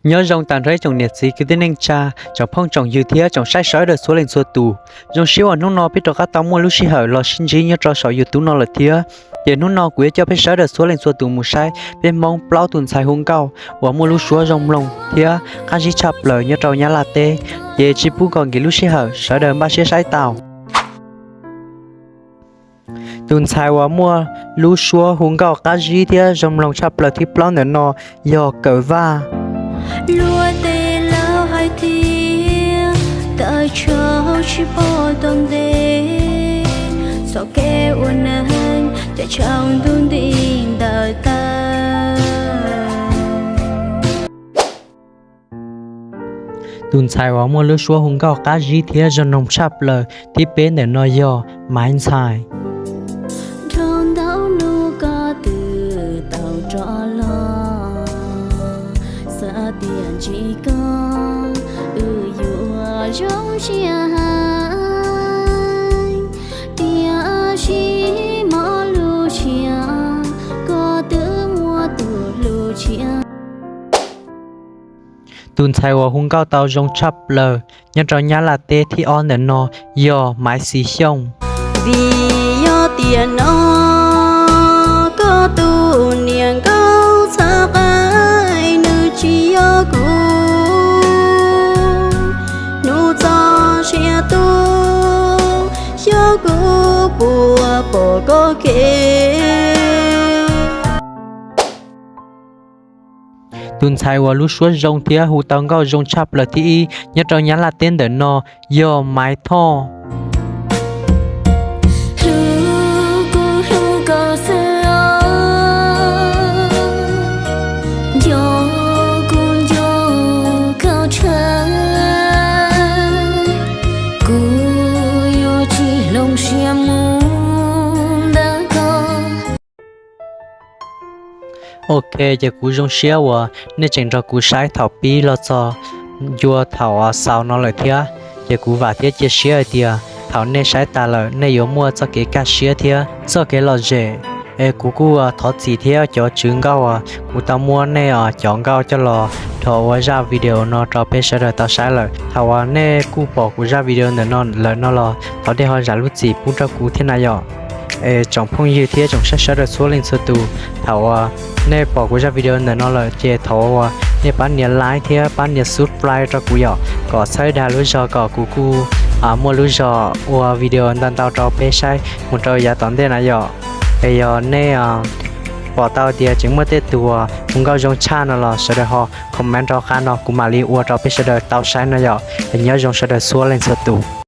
Nyob zoo tas nrho ib tsoom niam txiv kwv tij neej tsa, tsoom phooj tsoom ywg thiab tsoom saib sawv daws txhua leej txhua tus. Zoo siab uas hnub no peb rov qab tau muaj lub sij hawm los sib ntsib nyob rau saum YouTube no lawm thiab. Ces hnub no kuv yuav coj peb sawv daws txhua leej txhua tus mus saib peb Hmoob plaub tus ntxhais hu nkauj uas muaj lub suab zoo mloog thiab qab zib tshaj plaws nyob rau Nyab Laj teb. Ces tsis pub kom nkim lub sij hawm, sawv daws npaj siab saib tau. Tus ntxhais uas muaj lub suab hu nkauj qab zib thiab zoo mloog tshaj plaws thib plaub ntawm no yog Kawm Vaj. Luag tej laus hais tias tawm tshav tsis pom tau ntev, txoj kev ua neeg ces tshav ntuj nti ntawm taw. Tus ntxhais uas muaj lub suab hu nkauj qab zib thiab zoo mloog tshaj plaws thib peb ntawm no yog Maiv Ntxhais. Dhau ntau hnub koj twb tau rov los, xav tias ntsib koj wb yuav zoo siab heev, tiam sis mob lub siab, koj twb muaj tus hlub tshiab. Tus ntxhais uas hu nkauj tau zoo tshaj plaws nyob rau Nyab Laj teb thib ob ntawm no yog Maiv Xis Xyooj. Vim yog tiam no koj tus niam nkauj txhawv qaib, nws tsis yog kuv hnub txoj sia tuaj, xyov kuv puas pom koj kev. Tus ntxhais uas lub suab zoo thiab hu tau nkauj zoo tshaj plaws thib ib nyob rau Nyab Laj teb ntawm no yog Maiv Thoj. Hlub kuv hlub koj xwb os, nco kuv nco koj tshaj, kuv yuav tsis hloov siab mus ntawm koj. Ok, ces kuv zoo siab uas nej tseem nrog kuv saib thaum pib los txog ncua thaum xaus no lawm thiab. Ces kuv vam thiab cia siab hais tias thaum nej saib tas lawm nej yuav muaj txoj kev kaj siab thiab txoj kev lom zem. Es kuv kuj thov txim thiab cov tswv nkauj uas kuv tau muab nej cov nkauj coj los dhos ua zaj video no rau peb sawv daws tau saib lawm. Thaum uas nej kuj pom kuv zaj video ntawm no lawm no los thov nej ho zam lub txim pub rau kuv thiab na yom. Es tsoom phooj ywg thiab tsoom saib sawv daws txhua leej txhua tus, thaum uas nej pom kuv zaj video ntawm no lawm ces thov uas nej pab nias like thiab pab nias subscribe rau kuv yom, kom txhawb dag lub zog kom kuv kuj muaj lub zog ua video ntau ntau rau peb saib mus rau yav tom ntej na yom. Es yog nej pom tau tias tseem muaj tej tus uas hu nkauj zoo tshaj no los sawv daws ho comment rau qab no kuv mam li ua rau peb sawv daws tau saib no yom. Es nyob zoo sawv daws txhua leej txhua tus.